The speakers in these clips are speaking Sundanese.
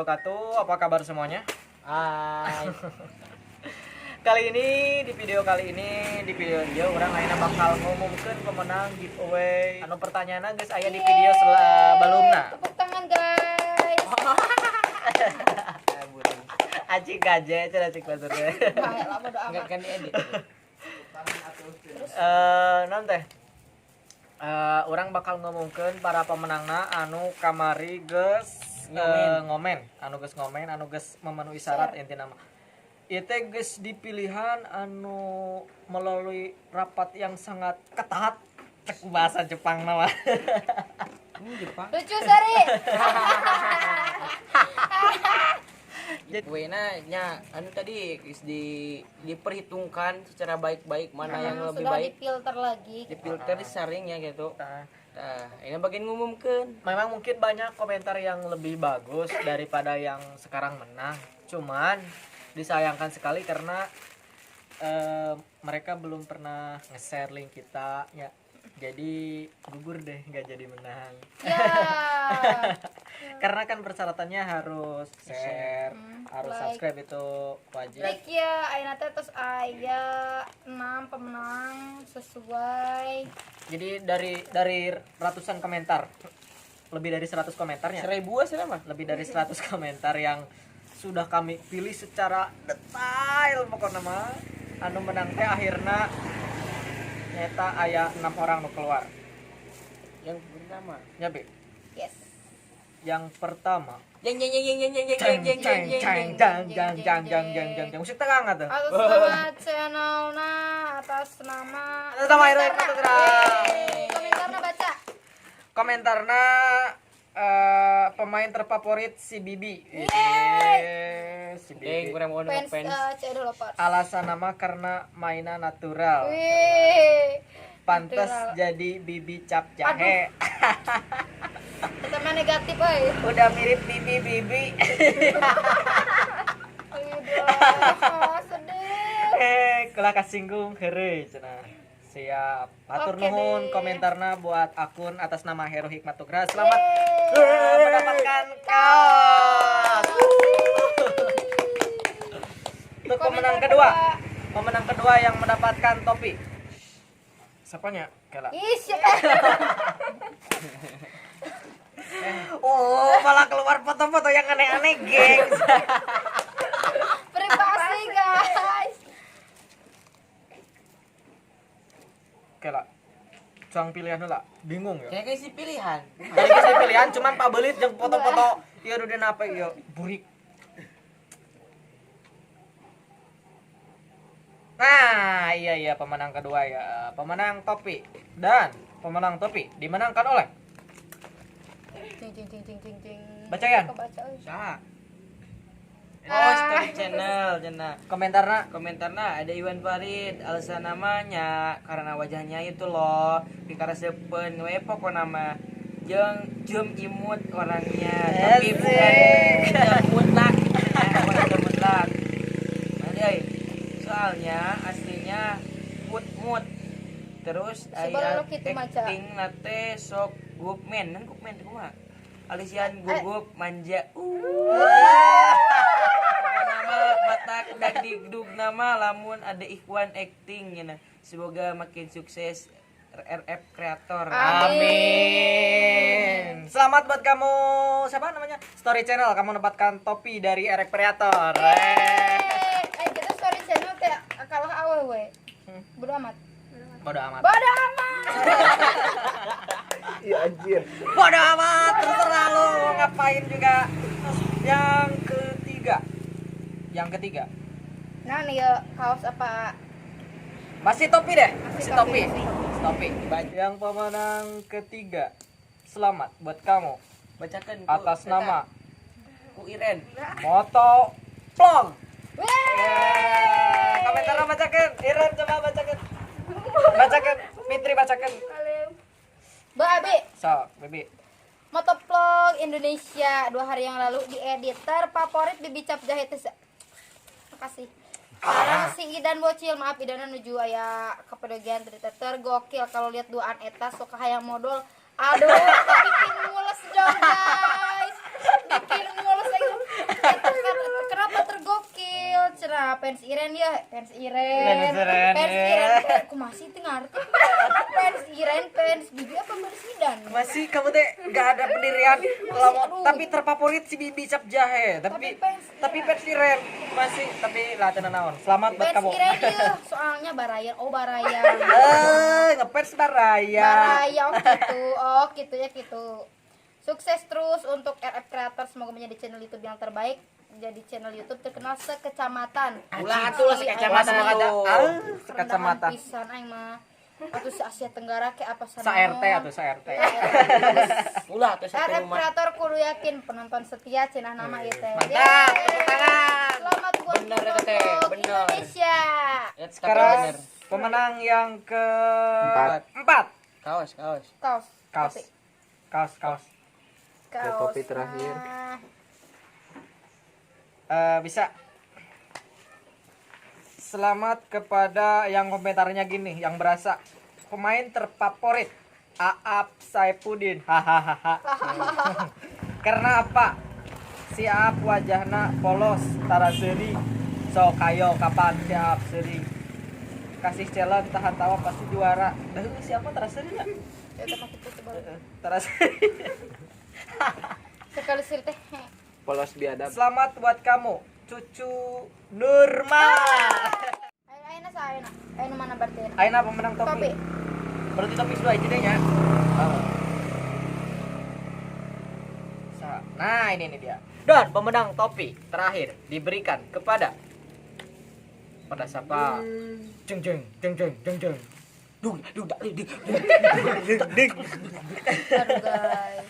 wabarakatuh. Apa kabar semuanya? Hai. Kali ini di video kali ini di video ieu urang ayeuna bakal ngumumkeun pemenang giveaway. Anu pertanyaanna geus aya di video sebelumna. Tepuk tangan, guys. Acik gaje cenah cik batur teh. Bae lah, bodo Enggak amat. kan diedit. Naon teh? Urang bakal ngomongkeun para pemenangna anu kamari geus Ngomen. ngomen, anu geus ngomen, anu geus memenuhi syarat intina mah. Ieu teh geus dipilihan anu melalui rapat yang sangat ketat, cek bahasa Jepang mah. Ini Jepang. Lucu, sorry. Giveaway-na nya anu tadi geus diperhitungkan secara baik-baik mana yang lebih Sudah baik. difilter lagi. Difilter, disaring ya gitu. Nah, Nah, ini bagian ngumumkeun. memang mungkin banyak komentar yang lebih bagus daripada yang sekarang menang. Cuman disayangkan sekali karena mereka belum pernah nge-share link kita ya. Jadi gugur deh, nggak jadi menang. Ya. Karena kan persyaratannya harus share, harus like. Subscribe itu wajib. Like ya, ayeuna teh terus aya 6 pemenang sesuai. Jadi dari ratusan komentar, lebih dari 100 komentarnya. 1000 asal mah. Lebih dari 100 komentar yang sudah kami pilih secara detail, pokoknya mah anu menang teh akhirnya nyata aya 6 orang nu keluar. Yang pertama. Ya, Bi. Yes. Yang pertama. Jeng jeng jeng jeng jeng jeng Ceng jeng jeng ceng jeng ceng jeng. jang jang jang jang jang jang jang, musik tegang atuh. Atas nama channelna, atas nama Atas nama Heroik Komentarna. Fotogram. Yeay. Komentarna baca. Komentarna pemain terfavorit si Bibi. Yeay. Yeay, si Geng Bibi. kurang mau Fans fans. Cek Lovers. Alasan nama karena mainnya natural. Wih. Pantes Natural. jadi Bibi cap jahe. Kita mah negatif euy. Udah mirip Bibi Bibi. Aduh, sedih. Eh, kula kasinggung heureuy cenah. Siap. Hatur Oke nuhun deh. komentarna buat akun atas nama Heru Hikmatugra. Selamat Yeay. mendapatkan kaos. Untuk pemenang Komentar kedua. Pemenang kedua yang mendapatkan topi. Siapanya? Kela. Ih, siapa? Oh, malah keluar foto-foto yang aneh-aneh, gengs. Privasi, guys. Kela. Cuang pilihan lah. Bingung ya. Kayaknya sih pilihan. Tadi geus pilihan cuman Pak Belit jeung foto-foto ieu udah apa ieu burik. Nah, iya iya pemenang kedua ya. Pemenang topi dan pemenang topi dimenangkan oleh Cing cing cing cing cing cing. Bacayan. Kebaca euy. Saha? Oh, story channel cenah. Komentarna. Komentarna ada Iwan Farid, alasan namanya karena wajahnya itu loh, pikaresepeun we pokona mah. Jeung jeung imut orangnya, tapi Asik. bukan tidak mutlak, ya, bukan tidak mutlak. Nanti euy, soalnya aslinya mut-mut. Terus Sebenarnya aya kitu maca. acting nate sok gupmen, kan gupmen teh kumaha? Alisian gugup manja. Pokokna mah matak dan digdug nama lamun ada Ikhwan acting nya. Semoga makin sukses RF Kreator. Amin. Selamat buat kamu, siapa namanya? Story Channel, kamu mendapatkan topi dari Erek Kreator. Kita story channel teh kalah awewe. Bodo amat. Bodo amat. Bodo amat. Iya anjir. Bodo amat, terserah lo mau ngapain juga. Yang ketiga. Yang ketiga. Nah, nih ya, kaos apa? Masih topi deh, masih Masih topi. topi, masih Topi. Yang pemenang ketiga. Selamat buat kamu Bacakan ku, atas eta, nama ku Iren. Moto Plong. Weh. Yeay. Komentar bacakan. Iren coba bacakan. Bacakan, Fitri bacakan. Mbak Abi, So, Bibi. Motovlog Indonesia 2 hari yang lalu di editor favorit Bibi Cap Jahit. Makasih. Sekarang si Idan bocil, maaf Idan nuju aya kepedogian tadi teh tergokil kalau lihat duaan eta sok hayang modal. Aduh, bikin mules dong, guys. Bikin mules lagi. Tah fans Iren ya, fans Iren. Fans Iren, Fans ya. Iren. Kumaha sih teu ngarti. Fans Iren, fans Bibi apa fans Idan? Masih kamu teh gak ada pendirian. Lama, aduh. tapi terfavorit si Bibi cap jahe, Tapi tapi fans tapi fans Iren masih tapi lah tenan naon. Selamat buat Fans kamu. Iren ya, soalnya Barayan. Oh, Barayan. Eh, ngefans Baraya. Baraya, oh gitu. Oh, gitu ya gitu. Sukses terus untuk RF Creator, semoga menjadi channel YouTube yang terbaik, jadi channel YouTube terkenal sekecamatan. Ulah atuh lah sekecamatan Semoga ada tuh. ah, Rendahan sekecamatan. pisan aing mah. Atau se Asia Tenggara kayak apa sana. Sa RT atau sa RT. Ulah atuh satu RF rumah. Creator kudu yakin penonton setia cenah nama ieu teh. Mantap, Yeay. tepuk tangan. Selamat buat Bener, eta teh, Vlog bener. Indonesia. Ya, tapi Sekarang bener. pemenang yang ke Empat. empat. Kaos, kaos. Kaos. Kaos. Topi. Kaos, kaos. Kaos. Topi terakhir. Nah. Eh, bisa. Selamat kepada yang komentarnya gini, yang berasa pemain terfavorit Aap Saipudin. Hahaha. Karena apa? Si Aap wajahna polos, tara seuri. So kayo kapan si Aap seuri? Kasih challenge tahan tawa pasti juara. Dah siapa tara seuri nya? Ya udah mah kitu coba. Tara seuri. Sekali sih teh. Polos biadab. Selamat buat kamu, Cucu Nurma. Ayo ayeuna sa ayeuna. Ayeuna mana berarti? Aina pemenang topi. Topi. Berarti topi sudah aja deh ya. Nah, ini dia. Dan pemenang topi terakhir diberikan kepada pada siapa? Jeng jeng jeng jeng jeng jeng. Dung, dung, dak, ding, ding. Aduh guys.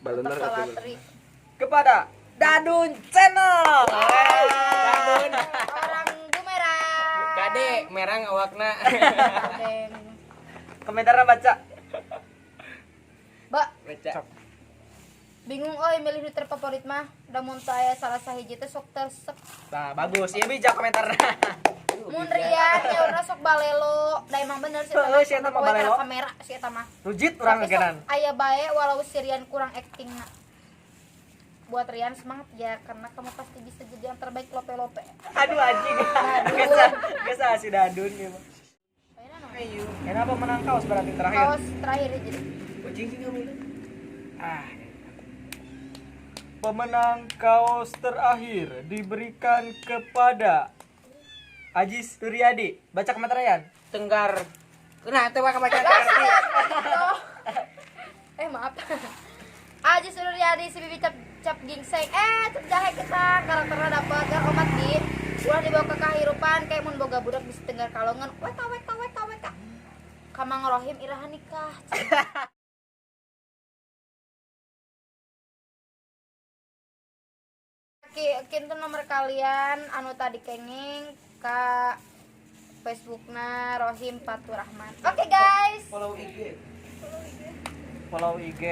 Balonar Tetap atau latri. Kepada Dadun Channel. Dadun. Orang bumerang. Kade merang awakna. Kadeng. Komentarnya baca. Mbak, Baca. bingung oi milih nu terfavorit mah. Da mun teu aya salah sahiji teh sok tersep. Nah, bagus. Iya bijak komentarnya. Mun Rian nyaurna sok balelo. Da emang bener sih Heeh, si eta mah balelo. Kamera si eta mah. Rujit urang Tapi sok ngegenan. aya bae walau si Rian kurang actingna. Buat Rian semangat ya karena kamu pasti bisa jadi yang terbaik lope-lope. Aduh anjing. Gesa, gesa si Dadun ya. Ayeuna naon? Kenapa menang kaos berarti terakhir? Kaos terakhir jadi. Kucing sih kamu itu. Ah. Pemenang kaos terakhir diberikan kepada Ajis Suryadi. Baca komentarnya, Yan. Tenggar. Nah, teu bakal baca ngerti. Eh maaf. Aji Suryadi si Bibi cap cap gingseng. Eh cap jahe kita karakternya dapat kan omat di. Ulah dibawa ke kahirupan kayak mun boga budak bisa tenggar kalongan. Weka weka weka weka. Kamang Rohim iraha nikah. Kinten nomor kalian anu tadi kenging ka Facebookna Rohim Faturahman. Oke guys. Follow IG. Follow IG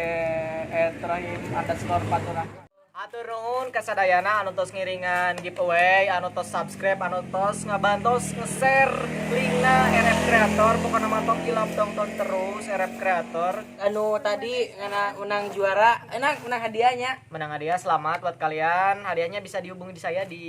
@rahim_faturahman. Atur nuhun kasadayana anu tos ngiringan giveaway, anu tos subscribe, anu tos ngabantos nge-share linkna RF Creator. Pokokna mah tong hilap tongton terus RF Creator. Anu tadi ngana menang juara, enak menang hadiahnya. Menang hadiah, selamat buat kalian. Hadiahnya bisa dihubungi di saya di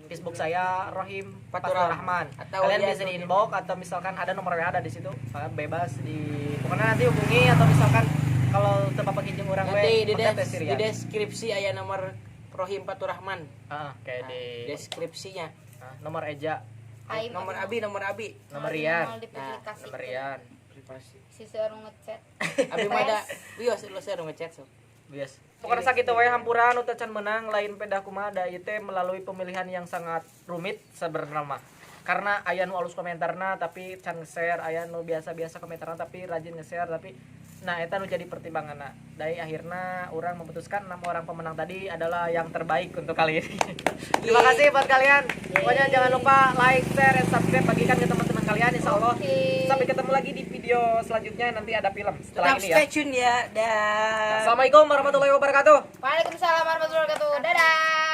Facebook saya Rohim Faturahman. Faturahman. Atau Kalian dia bisa di inbox atau misalkan ada nomor WA ada di situ. Kalian bebas di pokoknya nanti hubungi atau misalkan kalau tempat pakai jeung urang Nanti we, di, kontak teh si di Rian. deskripsi aya nomor Rohim Faturahman. Ah, kayak Nah, di deskripsinya. ah, nomor Eja, Aing Nomor Abi, nomor Abi. nomor Rian, Nah, nomor Rian. Privasi. Si seorang ngechat. Abi mah da wios lu saya ngechat sok. Bias. Pokoknya sakit wae hampuran nu teu can menang lain pedah kumaha da ieu teh melalui pemilihan yang sangat rumit sebenarnya mah. Karena aya nu alus komentarna tapi can nge-share, aya nu biasa-biasa komentarna tapi rajin nge-share tapi nah eta nu jadi pertimbanganna. Dari akhirnya orang memutuskan 6 orang pemenang tadi adalah yang terbaik untuk kali ini. Terima kasih buat kalian. Pokoknya jangan lupa like, share, and subscribe, bagikan ke teman-teman kalian insyaallah. Oke. Sampai ketemu lagi di video selanjutnya, nanti ada film setelah Tetap ini ya. stay tune ya. Dah. Assalamualaikum warahmatullahi wabarakatuh. Waalaikumsalam warahmatullahi wabarakatuh. Dadah.